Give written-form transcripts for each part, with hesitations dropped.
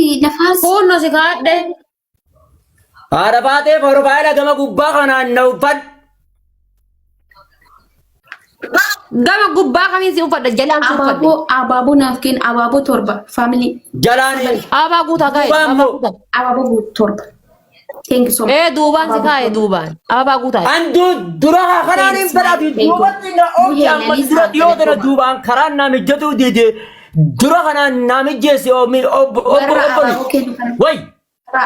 Ati lafaas. Fuunno si kaadhe. Haadha faatee porofaayila gama gubbaa kanaan na uffadhu. Gama gubbaa kamiin si uffadha jalaan si uffadhe. Abaaboo abaaboo naaf kenna abaaboo 7 family Jalaan Abaabaa guutaa kaa'e. Duubaan Abaabaa moo? guutaa. abaaboo guutu 7. Thank you so much. Ee duubaan si kaa'e duubaan. Abaabaa guutaa. Andu dura kanaan hin fedhatu duubatti na oomti amma dura dhiyoo tana duubaan karaan naa mijjatuu dide dura kanaan naa mijjeessi obbo obbo Warra obbo abaaboo kennu kana. way Warra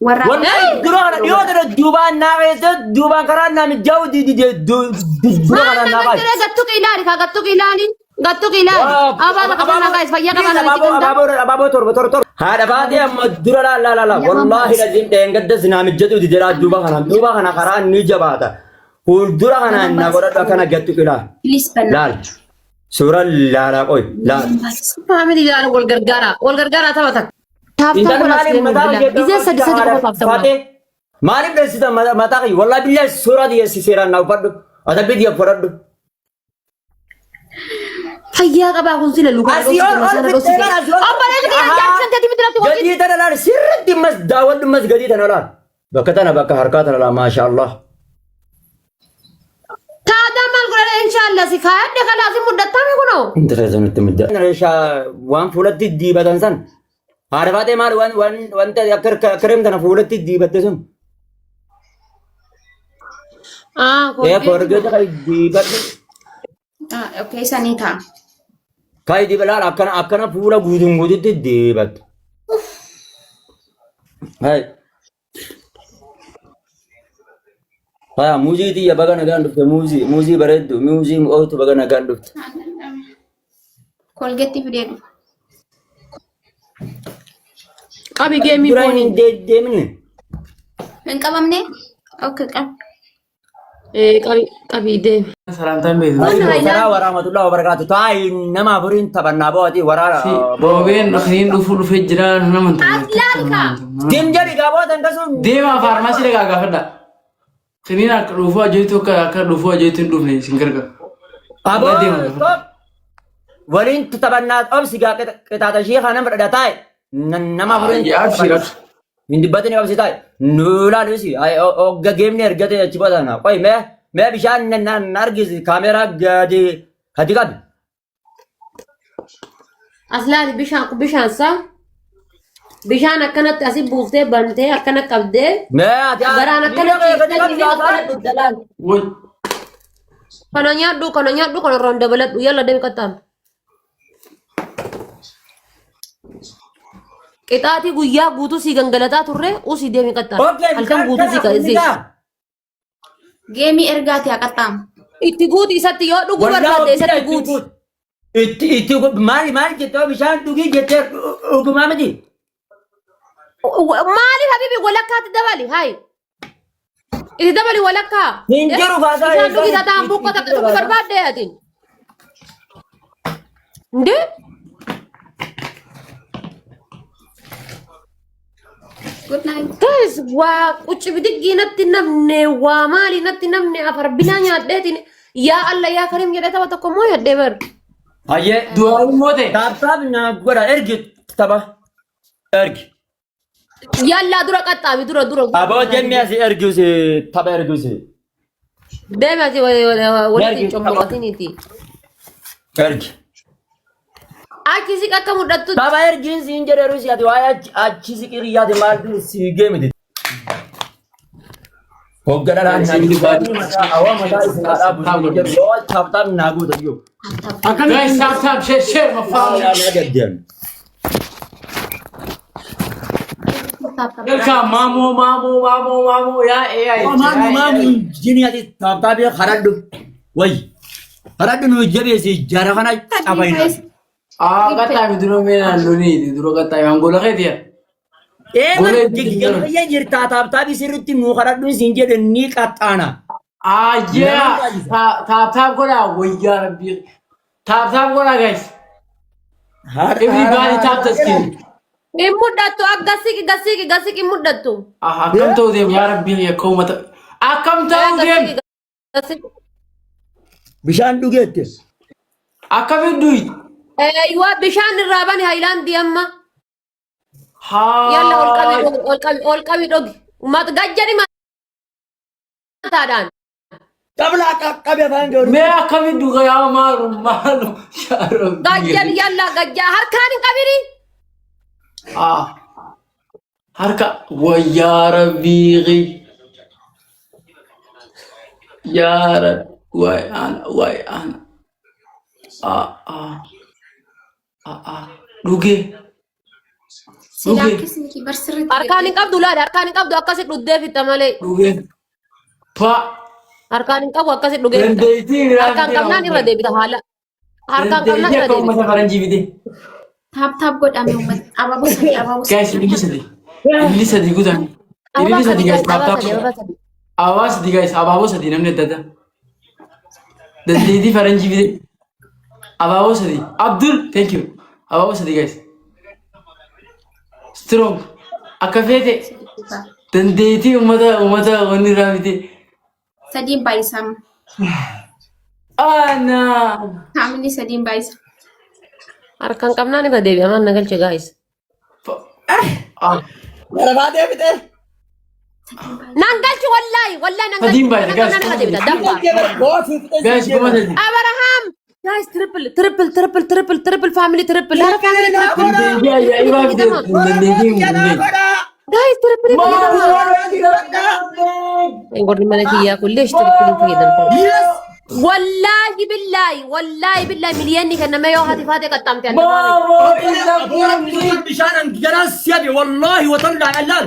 warra wallahi dura kana dhiyoo tana duubaan naa keessa duubaan karaan naa mijjaa'uu dide dura Maal kanaan na naa kaa'e. galchee gattuqi ilaali kaa gattuqi ilaali. Gattuqi ilaali. Abaabaa takka sana kaa'e fayyaa qabaa namichi Abaaboo ganda. abaaboo abaaboo 7 7 7. Haadha baatee amma dura laa laa laa laa wallaahi laziim dheengaddas naa mijjatuu dide laa duuba kanaan duuba kana karaan ni jabaata. Fuuldura kanaan na godhadhu akkana gattu ilaa. Please banna. Laal. Suura laalaa qoy. Laal. Faamilii ilaali wal gargaara. Wal gargaara tapha takka. Taaftaa Intalli godhaas maaliif deemu mataa bilaa. kiyya Gizee sadi sadi qofa taaftaa godhaa. Faatee maaliif dheessita mataa kiyya wallaahi biyya suuraa dhiyeessi seeraan na uffadhu. Adabbii dhiyya fudhadhu. Fayyaa qabaa kun sila lukaa Asii ol ol fixee bara asii ol. Obboleessi kiyya jaarsan teetii miti natti wajjin. Gadii tana laal sirriitti mas daawwadhu mas gadii tana laal. Bakka tana bakka harkaa tana laal maasha Allah. Taadaa maal godhadha inshaallah si kaayadhe kalaas hin mudhattame kunoo. Inta keessan nutti mudda. Meeshaa waan fuulatti diibatan san. Haadha baatee maal waan waan wanta akka kireem tana fuulatti diibatte sun. Ah, Ee korgeeta kan diibadhu. Ah, okay, sanii ta'a. Kan diiba laal akkana akkana fuula guutuun guututti diibattu. Hai. Haya muuzii tiyya baga nagaan dhufte muuzii muuzii bareeddu muuzii mi'ooftu baga nagaan dhufte. Kolgeetti fidee dhufa. Qabi geemii Dura foonii. hin deemne. Hin qabamne? Okay, qab. Ee qabi qabi deemi. Salaamtaan beektu. Salam warahmatullahi wabarakatuh. Taayi nama afuriin taphannaa bo'aati waraana. Roobeen dhufeen dhufuu dhufee jira nama hin As laali kaa. Dim jedhi gaabootan kasuun. Deemaa faarmaasii dhagaa gaafadha. Kiniin akka dhufuu ajajatu akka akka dhufuu ajajatu hin dhufne isin gargaara. Aboo Deemaa gaafadha. stop. Waliin taphannaa obsi gaa qixaaxa ishee kana fudhadha taayi. Nama afuriin Abshir abshir. Hin dubbatin obsi taayi. Nu ilaalu si hogga geemni ergate achi booda qoy mee mee bishaan na argisi kaameeraa gadi gadi qabi. As laali bishaan bishaan saa. Bishaan akkanatti asi buuftee bantee akkana qabdee Mee ati garaan akkana gadi ciiftee qabi gisee akkana dhugda laal. Wai. Kana nyaadhu kana nyaadhu kana irraan dabaladhu yalla deemi qaxxaamu. Qixaatii guyyaa guutuu sii gangalataa turre usii deemi qaxxaamu. Okay, Halkan bishaan guutuu sii kana si. hundisaa. Geemii ergaati haa qaxxaamu. Itti guuti isatti yoo dhuguu Wallah barbaadde obsida isatti itti guuti. guuti. Itti itti maali maali jettee bishaan dhugii jettee dhugumaa miti. Maaliif habibi walakkaatti dabali hayi. Itti dabali walakkaa. Hin jiru kaasaa Bishaan eessaa dhugii tataan itti buqqoo takka dhuguu dabala. barbaadde ati. Ndee? Good night. Guys, waa qucci bidiggii natti namne waa maali natti namne afar binaa nyaadheetiin yaa alla yaa karim jedhee tapha tokko immoo yaadhee bar. Hayyee. Du'aa immoo ta'e. Taaptaap naa godha ergi tapha ergi. Yallaa dura qaxxaabi dura dura. Aboo deemee asii ergisi tapha ergisi. Deeme asii walitti hin Ergi, comboqatiniiti. Ergi. Achi siqa akka mul'attu Tapha ergiin siin jedheeru si ati waa'ee achi achi si qiriyyaati maaltu si geemiti. Hogga dhalaan naa jedhu mataa awwa mataa isin haa dhaabu siin jedhu yoo taaptaap naa guuta iyyuu. Guys, tap tap share share my family. Naa gaddeemu. Welcome Mamo Mamo Mamo Mamo yaa AI. Maamu maamu jini ati taaptaapii haradhu wayi haradhu nu jabeessi jara kana cabayna. Ah, qaxxaami dura mee naannoo dura qaxxaami angola keetiya. Eeman Golee jijjiirama. biyya jirtaa taaptaabii sirriitti nuu kadhadhuun siin jedhe ni qaxxaana. Ah, yeah. Nama baay'isa. Tap tap godhaa wayyaa rabbii. Tap tap godhaa guys. Everybody tap the screen. hin mul'attu akka siqi gasiqi gasiqi hin mul'attu. Ah, akkam ta'uu deem yaa rabbii akka uummata. Akkam ta'uu deem. Gasiqi gasiqi. Bishaan dhugeette. Akkamiin du'i. Eeyyuu bishaan irraa bani haayilaandii amma. Yalla ol qabi Haa. dhogi ol qabi ol qabi dhogi. Mat gajjani mataadhaan. Qabla qabi afaan kee Mee akkamiin dhuga yaa maalu maalu yaa rabbi. Gajjani yalla gajjaa harkaan hin qabini. Ah. Harka wayyaa rabbii. Yaa rabbi waay ana waay ana. Ah ah ah ah dhugee. Silaa Dhugee. akkasii bar sirriitti Harkaan hin qabdu laali harkaan hin qabdu akkasi dhuddee fitta malee. Dhugee. Pa. Harkaan hin qabu akkasi dhugee fitta. Dandeettii biraa Harkaan fidee qabnaan irra deebita haala. Harkaan qabnaan Dandeettii irra akka deebita. uummata faranjii fidee. Taap taap godhame uummata. Abaaboo sadii abaaboo Guys, sadii. ililli sadii. Ililli sadii guutan. Ababaa Ililli sadii sadii guys. guys Taap ababaa taap. sadii ababaa sadii. Ababaa sadii guys. Abaaboo sadii namni adda addaa. Dandeettii faranjii fidee. Abaaboo sadii. Abdul, thank you. Abaaboo sadii guys. Strong. Akka feete dandeettii uummata uummata wanni irraa fidee. Sadiin baay'isam. Ana. Family sadiin baay'isa. Harkaan qabnaan irra deebi'a maal na galche guys. Ah. Garabaa deebitee. Nan galchu wallahi wallahi nan galchu. Sadiin baay'isa Harkaan guys. qabnaan irra deebita dabba. Guys, kuma sadii. Abraham guys triple triple triple triple triple family triple. Hara family triple. Dandeettii ajaa'ibaa fidee. Dandeettii hin guunnee. Guys triple fayyadama. Warri mana kiyyaa kun leesh triple fayyadamta. Wallaahi billaahi wallaahi billaahi miliyoonni kenname yoo haati faatee qaxxaamte adda baame. Bishaan hanganaan si'abe wallaahi watallaa allaal.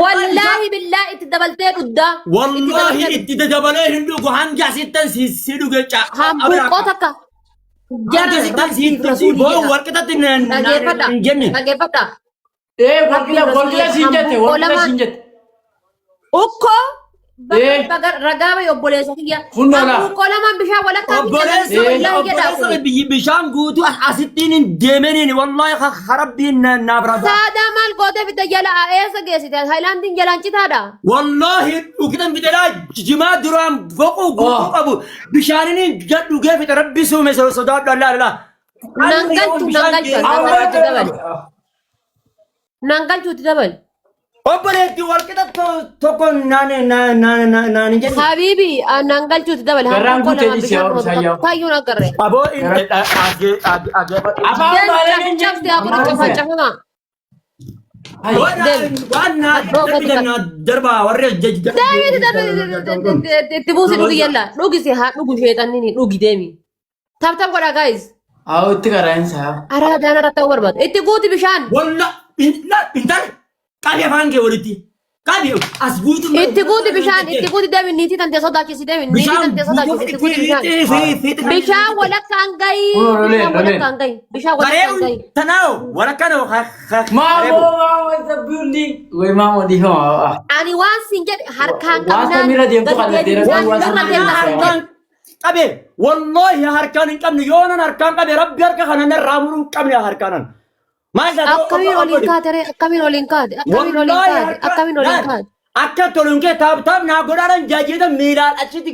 Wallaahi billaahi itti dabaltee dhuddaa. Wallaahi itti dabalee hin dhugu hanga asittan si dhuge Hambuuqqoo takka. Hanga asittan si boo warqitatti Dhageeffadha. hin jenne. Dhageeffadha. Ee warqila warqila siin jette warqila siin jette. Ukkoo. Eh. Ragaa bahi obboleessa kiyya. Kun lolaa. Hambuuqqoo lamaan bishaan walakkaa Obboleessa wallaahi jedhaa obboleessa kun. biyyi bishaan guutuu asittiin hin deemeniin wallaahi harabbiin naaf ragaa. Saadaa maal gootee fidda jala eessa geessite? Haayilaandiin jalaan citaadha. Wallaahi dhugitan biqilaa jimaa duraan boquu guutuu qabu bishaaniin gad dhugee fixe rabbi suume sodaadhu allaa allaa. Nan galchu nan galchu nan galchuutti dabali. Nan galchuutti dabali. Obboleetti walqixa tokko naan naan naan naan hin jenne. Habiibi nan galchuutti dabali. Garraan Hambuuqqoo guutee lamaan dhiisee bishaan yaa dhugatu Isaayyaa. taayyuun agarre. Aboo inni dhaggeeffadhu. Afaan maalaan hin Cabsi haa godhu cafaa cafamaa. Waan naa darbitan naa darbaa warri Deemi itti buusi dhugi yalla. Dhugi si haa dhugu sheexanni ni dhugi deemi. Tap tap godhaa guys. Haa itti qaraa'insa. Araadaan irratti ta'uu barbaada. Itti guuti bishaan. Walla intal qabi afaan kee walitti qabi as guutu. Itti guuti bishaan. Itti guuti deemi niitii tantee sodaachisi deemi. Niitii tantee sodaachisi itti guuti bishaan. Bishaan walakkaan gahi. Kun loleen, Bishaan loleen. walakkaan gahi. Bishaan walakkaan gahi. Tanaawo walakkaan Maamoo maamoo isa building. Way maamoo dhiifama. Ani waan siin jedhe harkaan Waan qabnaan samiirra deemtu gadi kan deebi dheeratu bishaan waan irra samiirra deemta siin jedhe. harkaan qabe wallahi harkaan hin qabne yoonan harkaan qabe rabbi harka kana narraa muruu hin qabne harkaanan. Maal isaa Akkamiin oliin kaate ree? Akkamiin oliin kaate? Akkamiin oliin kaate? Akkamiin oliin kaate? Akka toluun kee taap taap naa godhaadhaan jaajeeta miilaan achitti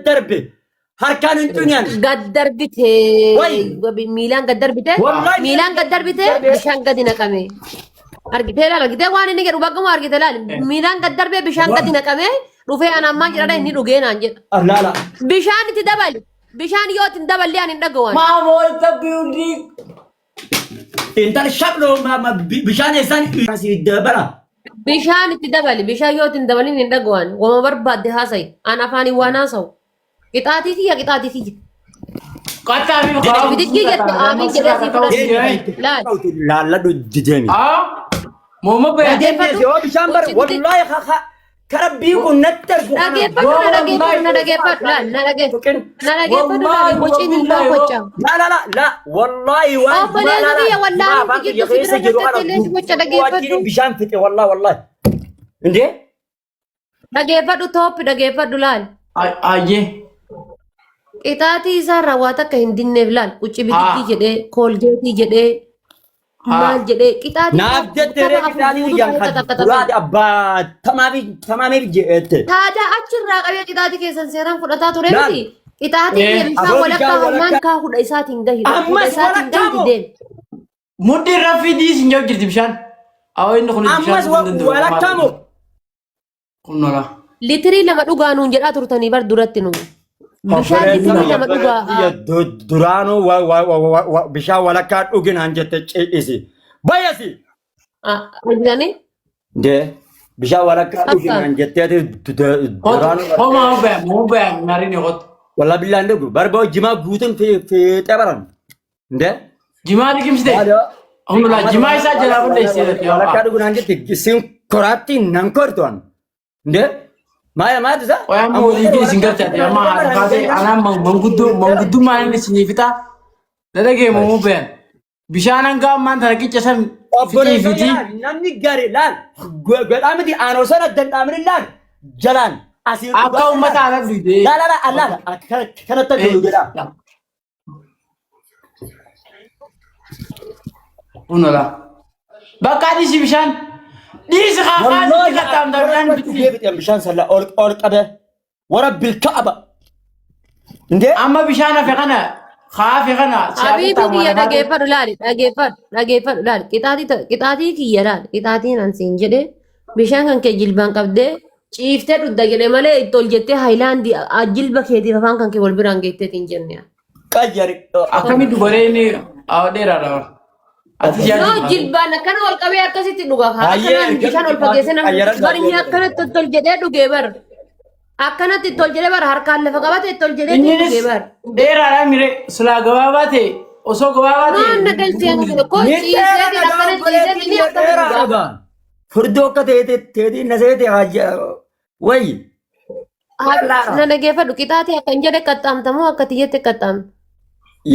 darbe harkaan hin xuniyan. Gad darbite. Way. Miilaan gad darbite. Wallahi. Miilaan gad darbite bishaan gadi naqame. Argitee laal argitee waan inni jedhu bakkuma argite laal miilaan gad darbee bishaan gadi naqame dhufee anaan maal jedhadha inni dhugee naan jedha. Laala. Bishaan itti dabali. Bishaan yoo itti hin daballe ani hin dhaga'u. Maamoo isa building. Intal shabloo bishaan eessaan asii dabala. Bishaan itti dabali. Bishaan yoo itti hin dabalin hin dhaga'u. Wama barbaadde haasa'i. An afaaniin waan haasa'u. Qixaatii kiyya qixaatii kiyya. Qattaa fi Bidiggii jette aamiin jedhee sii fudhate. Laal. Laalladhu dideemi. Haa. Mooma bayyaa. Dhageeffadhu. Yoo bishaan bar wallaahi karabbii kun natti argu. Dhageeffadhu na dhageeffadhu na dhageeffadhu laal na dhageeffadhu na dhageeffadhu laal bociin hin ta'u boca. La la la la wallaahi waan Obboleessa kiyya wallaahi hundi jirtu si bira jirtetti illee si boca dhageeffadhu. Bishaan fixe wallaahi wallaahi. Indee? Dhageeffadhu tooppi dhageeffadhu laal. Ayyee. Qixaatii isaarraa waa takka hin dinneef laal qucci bidiggii jedhee koolgeetii jedhee maal jedhee qixaatii Naaf jettee tapha afur qixaatii guutuu kiyyaan ta'ee kan takka takka. duraati abbaa tamaamiif tamaamiif jette. Taadaa achirraa qabee qixaatii keessan seeraan fudhataa ture Laal. miti. Qixaatii Eh, kiyya bishaan aboo walakkaa bishaan hammaan walakkaa. kaa hudha isaatiin gahi. Ammas Hudha isaatiin walakkaa gahi moo? deemi. Mudhii irra fidii siin jedhu jirti bishaan. Awwa inni kun bishaan Ammas dhuguu hin danda'u. walakkaa moo? Kunnola. Litirii 2 dhugaa nuun jedhaa turtanii bar duratti nu. Bishaan litirii 2 dhugaa. Duraanuu bishaan walakkaa dhuginaan jette cidhisi. Bayasi! Ajjani? Dee bishaan walakkaa dhuginaan jetteeti duraanuu. Homaa hubee hubee marini hot. Walla billaan dhugu barbaa jimaa guutuun fiixee baran. Dee. Jimaa liqimsite. Humna jimaa isaa jalaa balleessee Walakkaa dhuginaan jette isin koraatti nan kortu an. Dee. Maaya maatu isaa? Qoyaan moo walii isin galchaate amma haadha kaasee anaan manguddoo manguddummaan inni isinii fixaa. Dadhagee moo hubeen. Bishaan hanga ammaan tana qicca san fixii Obboleessa fitii. laal namni gari laal godhaa miti aanoo sana danda'amni laal jalaan asii Akka uummata haala duudee. Laal laal laal kanatti jiru jedhaa. Kunola. Bakka dhiisi bishaan. Dhiisi haa haa qaxxaamta bishaan Deebi'een bishaan salla ol ol qabe warabbil ka'aba. Indee Amma bishaan hafe kana haa hafe kana Habiibi kiyya dhageeffadhu laali dhageeffadhu dhageeffadhu laali qixaatii qixaatii kiyya laali qixaatiin an siin jedhe bishaan kan kee jilbaan qabdee ciiftee dhugda jedhe malee itti ol jettee haayilaandii jilba keetiif afaan kan kee wal biraan geetteetiin jenne. Qayyari. Akkami dubaree inni dheeraadha. Ati No jaajii. jilbaan akkana ol qabee akkasitti dhuga. Hayyee, Akkanaan bishaan ol fageesse namni qayyara bar inni akkanatti ol jedhee dhugee bar. Akkanatti itti ol jedhee bar harkaan lafa qabate itti ol jedhee Inninis dhugee bar. dheeraadha mire silaa gabaabaa ta'e osoo gabaabaa ta'e. Maan na galchee ani koo Ni ciisee dheeraadha akkana ciisee inni akkana dhuga. dheeraadha. Furdoo akka teetii na seete wayi. Na dhageeffadhu qixaatii akka hin jedhe qaxxaamtamoo akka tiyyatti qaxxaamta.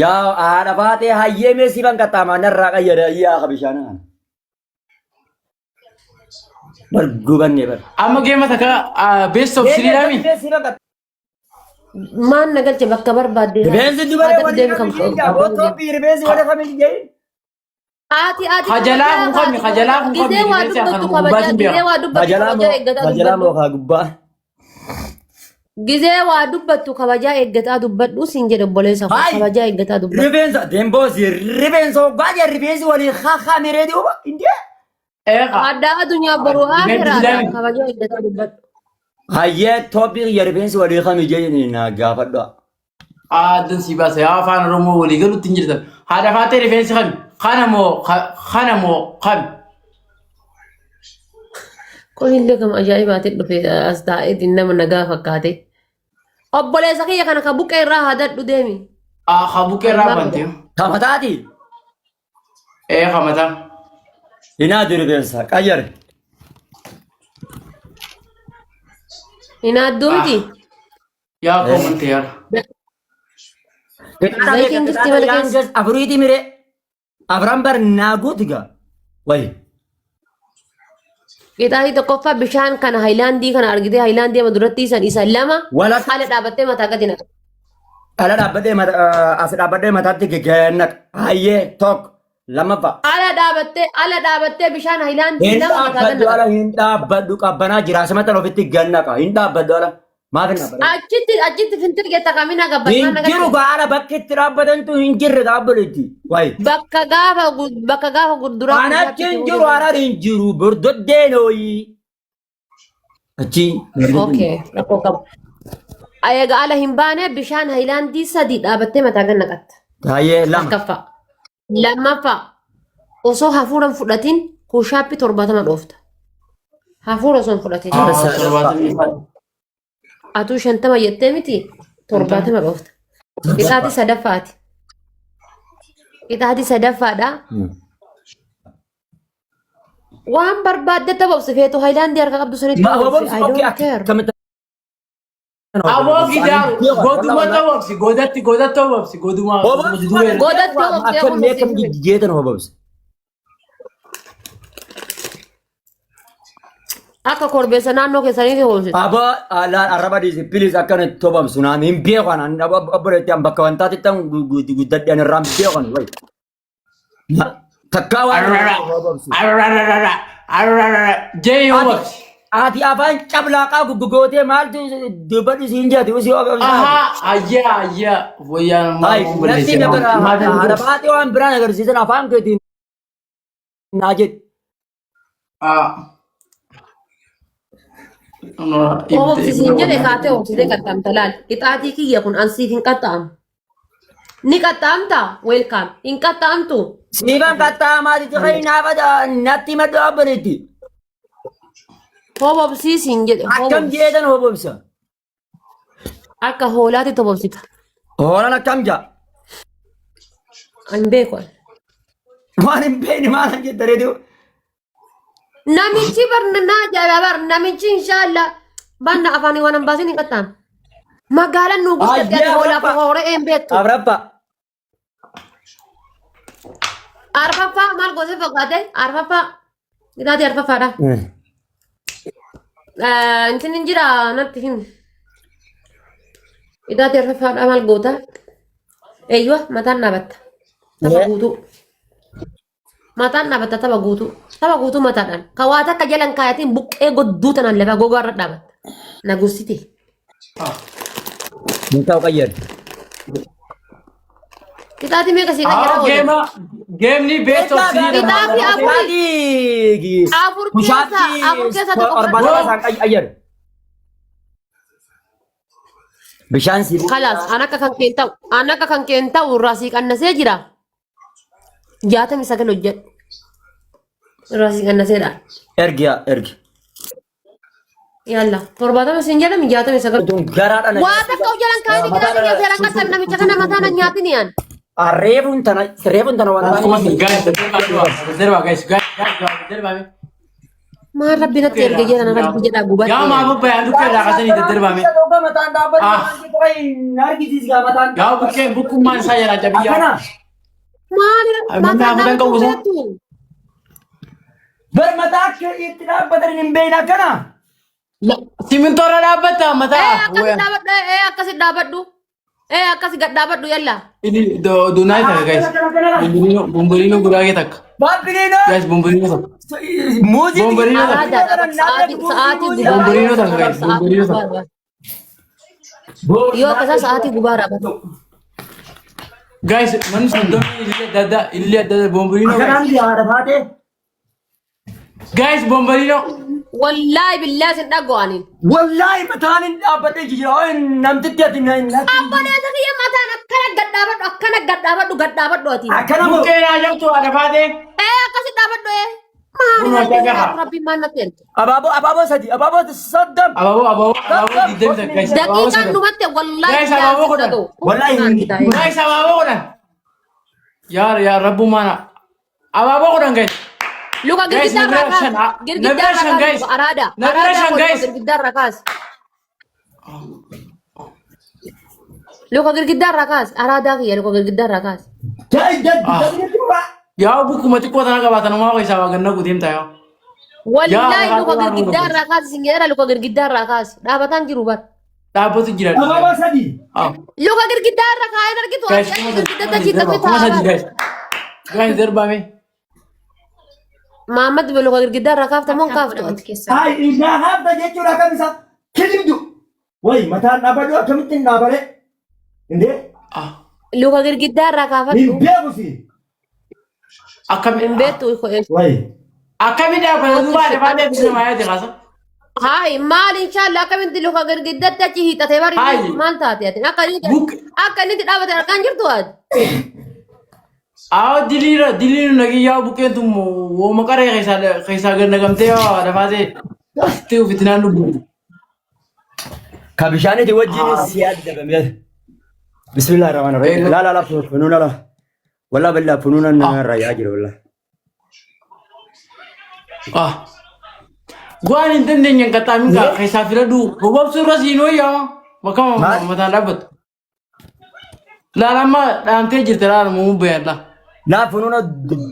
Yaa haadha faatee hayyee mee siifan qaxxaamaa narraa qayyada yaa bishaan kana. Bar gubanne bar. Amma geema takka best of three dhaami. Maan na galche bakka barbaadde. Rifeensi dubaree Haadha walii deemi kan kamii jaa otoo rifeensi walii kamii jee. Haati haati Kajalaa kun kami kajalaa kun kami Gizee waa rifeensi dubbattu akkanuma kabajaa gubbaatiin gizee beeka. waa dubbattu Kajalaa kabajaa moo eeggataa kajalaa moo dubbadhu. kaa gubbaa. Gizee waa dubbattu kabajaa eeggataa dubbadhu siin jedhe obboleessa koo Hayi! kabajaa eeggataa dubbadhu. Rifeensa deemboosi rifeensa hoggaa jee rifeensi walii haa miree duuba indee. Eeqa. Addaa addunyaa boru Rifeensi akiraadha silaami. kabajaa eeggataa dubbadhu. Hayyee toopii kiyya rifeensi walii kamii jee na gaafadhu. Aaddan sii baasa yaa afaan Oromoo walii galuutti hin jirtan. Haadha faatee rifeensi kami? Kana moo kana moo kami? Kunillee kam ajaa'ibaatiin dhufe as taa'eetiin nama nagaa fakkaate. Obboleessa kiyya kana ka buqqee irraa haadadhu deemi. Haa buqqee irraa bante. Kafataati. Ee kamataa. Hinaadu rifeensa qayyare. Hin haadduu miti. Yaa koomante yaa. Zayitiin jirti mana keessa. Afuriiti miree. Afran bar naa guutu gaa. Wayi. Qixaatii tokkoffaa bishaan kana haayilaandii kana argitee haayilaandii amma duratti isan isa lama Walakka haala dhaabattee mataa gadi naqa. ala dhaabbadhee as dhaabbadhee mataatti geggeennaq. Hayyee tokko lammaffaa. Ala dhaabattee bishaan haayilaandii Hin lama mataa gadi dhaabbadhu naqa. ala hin dhaabbadhu qabbanaa jira asumatti ofitti gannaqa. Hin dhaabbadhu ala. Maaf hin dhaabbatan? Achitti achitti fintir getta kamina Hin gabbatmaa jiru gaara bakki itti dhaabbatantu hin jirre dhaabbalutti. Wayi. Bakka gaafa gurduraa Waan achi hin jiru harar hin jiru bordoddeen hooyi. Achi. Okay, rakkoo qabu. Egaa ala hin baane bishaan haayilaandii sadii dhaabattee mataa gad naqatta. Baay'ee lama. Takkaffaa. Lammaffaa osoo hafuura hin fudhatin kuushaappii 70 dhoofta. Hafuura osoo hin fudhatin. Atuu 50 jettee miti 70 dhoofta. Qixaatii sadaffaati. Qixaatii sadaffaadha. Waan barbaadde taphabsi feetu haayilaandii harka qabdu sanitti Ma taphabsi. hobomsi I okay don't care. akkamitti Aboo gidaaru goduma ta'uu godatti godatti ta'uu goduma Hobomsi Godatti hobomsi, akkam hobomsi. akkam jijjeetan hobomsi. Akka korbeessa naannoo keessaniiti hobomsitu. Aboo alaan arraba dhiisi please akkana itti hobomsu naan hin beeku anaan obboleetti an bakka wantaatti tan guddadhe an irraan beeku ani wayi. Takkaa waan hobomsu. Jee yoo obsi. Ati afaan cablaaqaa guggugootee maaltu dubbadhu siin jedhati usii hobomsa. Ahaa ayyaa ayyaa wayyaan Hai, natti nagara haadha baatee waan biraan agarsiisan afaan keetiin naa jedhi. Ah. Obsisiin jedhe kaatee obsitee qaxxaamta laal. Qixaatii kiyya kun ansiif hin qaxxaamu. Ni qaxxaamta? Welcome. Hin qaxxaamtu. Siifan qaxxaamaa jijjiirri naafa natti maddu abbanitti. Hobobsiisiin jedhe. Akkam Hobobsi. jeetan hobobsa. Akka hoolaatti hobobsita. Hoolaan akkam jaa. Hin beeku. ani. Waan hin beekne maal jette reediyoo. Namichi barna naa ajaa'iba bar namichi inshaallah banna afaanii waan hin baasin hin qaxxaamu. Magaalaan nu guddatte ati hoolaaf hooree hin beektu. Abrappaa. Arfaffaa maal gosa fakkaate? Arfaffaa. Qixaatii arfaffaadha. Intin hin jira natti himi. Qixaatii arfaffaadha maal goota? Eeyywa mataan dhaabatta. Tapha guutuu. Mataan dhaabatta tapha guutuu. Tapha guutuu mataadhaan. Ka waa takka jalan kaayatiin buqqee godduu tanaan lafa gogaa irra dhaabatta. Na gursite. Hin ta'u qayyar. Qixaatii meeqa sii qayyara oolan? Geema geemni best of three dha. Qixaatii afuri. Afur keessa afur keessa tokko Torbaatama fudhadhu. isaan qayyar. Bishaan si. Kalaas an akka kan keen ta'u an akka kan keen ta'u irraa sii qannasee jira. 69 hojjedhu. Irraa sii qannaseedha. Ergi yaa ergi. Yalla 70 siin jedhami 69. Tun garaadha. Waa takka of jalan kaayini qixaatii kee seeraan qaxxabe namicha kana mataa na nyaatin yaan. Reefuun tana reefuun tana waan Akkuma guys darba guys guys darba. Maal rabbi natti erge jedhan rabbi jedhaa gubadhe. Yaa maa bobbayaan dukkee irraa kaasanii daddarbame. Mataan dhaabbatu. Yaa bukkeen bukkummaan isaa jalaa cabiyyaa. Akkana. Maal Namni mataan afuran qabu dhaabbatu sun. beektu. Bar mataa akka itti dhaabbatan hin beekne akkana. Simintoo irra dhaabbatta Ee mataa. akkasi dhaabadhu ee akkasi dhaabadhu. Ee akkasi gad dhaabadhu yalla. Ini doonaa takka guys. Bomboliinoo guraagee takka. Baabbiliinoo. Guys bomboliinoo takka. Muuzii. Bomboliinoo takka. Araadaadha sa'aatii sa'aatii gubaa Bomboliinoo takka guys. sa'aatii Bomboliinoo takka. gubaa. Yoo akkasaa sa'aatii gubaa dhaabatu. Guys manni soddomii illee adda addaa illee adda addaa bomboliinoo Akkanaan guys. biyya haadha baatee. Guys bomboliinoo. Wallaahi billaa sin dhaga'aniin. Wallaahi mataan hin dhaabbatee jira. Namtitti ati na hin Obboleessa kiyya mataan akkana gad dhaabadhu akkana gad dhaabadhu gad dhaabadhu ati. Akkana moo. Bukkee naa jirtu haadha baatee. Ee akkasi dhaabadhu ee. Maali Kun rabbiin hojii rabbiin maal natti erge? Abaaboo abaaboo sadi abaaboo soddom. Abaaboo abaaboo abaaboo 20 takka guys. Abaaboo Daqiiqaan sagal. dhumatte wallaahi Guys, billaa abaaboo sin kudhan. dhaga'u. Wallaahi. Guys abaaboo kudhan. Yaa yaa rabbumaana. Abaaboo kudhan guys. Luka Guys, girgiddaa irraa nabira kaas. shan, ah, Girgiddaa nabira irraa shan, kaas. guys. Araada. Nabira Araada shan, godhu guys. girgiddaa irraa kaas. Luka girgiddaa irraa kaas. Araadaa kiyya luka girgiddaa irraa kaas. Jai jai Ah. Yaa bukkuma xiqqoo tana qabaatan homaa keessaa waa ganna guuteem ta'a. Wallaahi Yaa, luka waan girgiddaa hundumaa. irraa kaas isin jedheera luka girgiddaa irraa kaas. Dhaabataan jiru bar. Dhaabbatu jira. Abaaboo sadi. Ah. Luka girgiddaa irra kaa'een argitu. Guys, Ati kuma girgiddaa sadi, tachiitti kuma sadi, taa'aa. guys. Guys, darbame. Mahammad luka girgiddaa irraa kaafta moo hin kaaftu ati? Hai innaa haabda jechuudha akkam isa kijibdu. Wayi mataan dhaabbadhu akkamitti hin dhaabale. Indee Ah. Luka girgiddaa irraa hin kaafadhu. beeku si. Akkami Hin beektu. Wayi. akkami dhaabbata duuba haadha baatee fi nama yaade kaasa. Hayi maal inshaallah akkamitti luka girgiddaatti achi hiixatee bari Hayi. maal taate ati akka inni Buk- akka inni itti dhaabate argaan jirtu ati. Aa diliira diliiru nagiyyaa buqqeen tun wooma qaree keessaa keessaa gad naqamtee yaa haadha baatee itti ufitinaan lubbu. Ka bishaaniti wajjin si addabame. Bismillah rahmaan rahim. La la la funuuna la. Wallah billah funuuna narra yaa jira wallah. Ah. Waan hin dandeenye hin qaxxaamin kaa keessaa filadhu bobabsuu irra siin wayyaa bakka Maal? mataan dhaabbatu. Laala amma dhaamtee jirta laala muumuu bayadha. Laa funuuna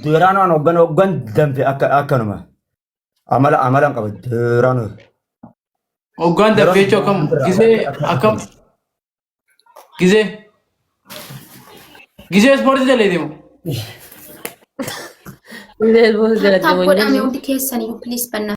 duraanuu an hoggan hoggan danfe akka akkanuma. Amala amala hin qaba duraanuu. Hoggaan dafee jechuun akkam gisee akkam gisee gisee ispoortii jalee deemu. Tap tap godhame hundi keessaniyyuu please bannaa.